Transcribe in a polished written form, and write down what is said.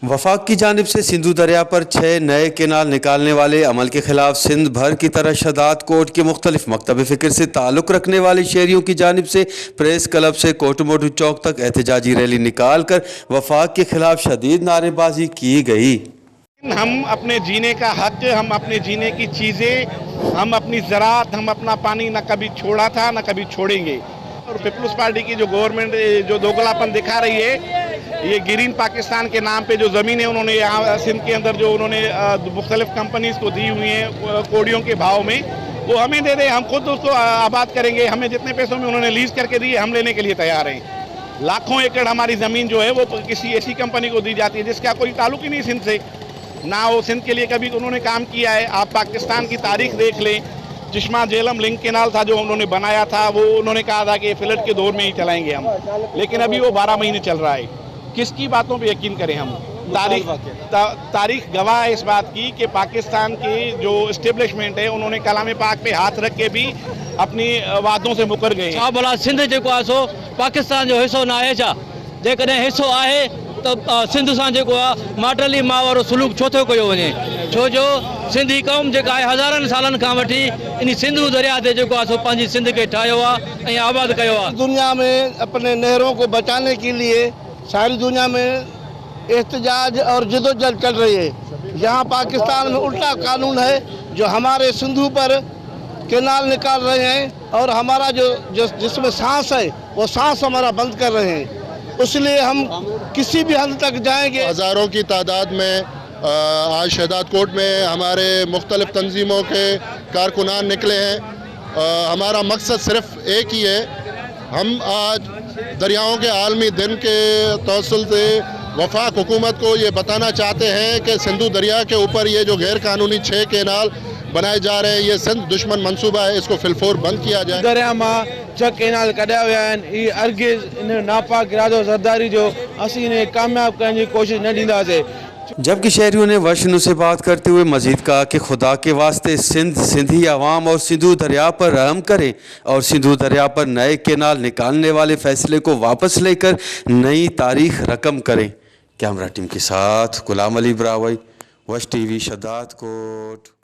वफाक की जानिब से सिंधु दरिया पर 6 नए केनाल निकालने वाले अमल के खिलाफ सिंध भर की तरह शहदादकोट के मुख्तलिफ मकतब फ़िक्र से ताल्लुक़ रखने वाले शहरियों की जानिब से प्रेस क्लब से कोटमोटू चौक तक एहतजाजी रैली निकाल कर वफाक के खिलाफ शदीद नारेबाजी की गई। हम अपने जीने का हक, हम अपने जीने की चीज़ें, हम अपनी ज़राअत, हम अपना पानी न कभी छोड़ा था न कभी छोड़ेंगे। और पीपल्स पार्टी की जो गवर्नमेंट जो दोगलापन दिखा रही है, ये ग्रीन पाकिस्तान के नाम पे जो ज़मीनें उन्होंने यहाँ सिंध के अंदर जो उन्होंने मुख्तलिफ कंपनीज को दी हुई हैं कौड़ियों के भाव में, वो हमें दे दें, हम खुद उसको आबाद करेंगे। हमें जितने पैसों में उन्होंने लीज करके दिए हम लेने के लिए तैयार हैं। लाखों एकड़ हमारी ज़मीन जो है वो किसी ऐसी कंपनी को दी जाती है जिसका कोई ताल्लुक ही नहीं सिंध से, ना वो सिंध के लिए कभी उन्होंने काम किया है। आप पाकिस्तान की तारीख देख लें, चश्मा जेलम लिंक केनाल था जो उन्होंने बनाया था, वो उन्होंने कहा था कि फ्लड के दौर में ही चलाएंगे हम, लेकिन अभी वो 12 महीने चल रहा है। किसकी बातों पे यकीन करें हम? तारीख गवाह है इस बात की कि पाकिस्तान की जो इस्टेब्लिशमेंट है उन्होंने कलाम पाक पे हाथ रख के भी अपनी वादों से मुकर गए। छा भला सिंध जेको आहे सो पाकिस्तान जो हिसो न आहे छा? जेकॾहिं हिसो आहे त सिंध सां जेको आहे माटली माउ वारो सुलूक छो थो कयो वञे? छो जो सिंधी क़ौम जेका आहे हज़ारनि सालनि खां वठी इन सिंधु दरिया ते जेको आहे सो पंहिंजी सिंध खे ठाहियो आहे ऐं आबाद कयो आहे। दुनिया में अपने नहरों को बचाने के लिए सारी दुनिया में एहतजाज और जदोजहद चल रही है। यहाँ पाकिस्तान में उल्टा कानून है जो हमारे सिंधु पर केनाल निकाल रहे हैं और हमारा जो जिसमें सांस है वो सांस हमारा बंद कर रहे हैं। इसलिए हम किसी भी हद तक जाएंगे। हज़ारों की तादाद में आज शहदादकोट में हमारे मुख्तलिफ़ तंजीमों के कारकुनान निकले हैं। हमारा मकसद सिर्फ एक ही है, हम आज दरियाओं के आलमी दिन के तवस्सुल से वफाक हुकूमत को ये बताना चाहते हैं कि सिंधु दरिया के ऊपर ये जो गैर कानूनी 6 केनाल बनाए जा रहे हैं ये सिंध दुश्मन मनसूबा है, इसको फिलफौर बंद किया जाए। दरिया मां 6 केनाल कढिया विया आहिनि, इहे हरगिज़ इन नापाक इरादो ज़रदारी जो असीं इन कामयाब करण जी कोशिश न ॾींदासीं। जबकि शहरियों ने वशनु से बात करते हुए मजीद कहा कि खुदा के वास्ते सिंध, सिंधी आवाम और सिंधु दरिया पर रहम करें और सिंधु दरिया पर नए केनाल निकालने वाले फैसले को वापस लेकर नई तारीख रकम करें। कैमरा टीम के साथ गुलाम अली ब्रावई, वश टीवी, शहदादकोट।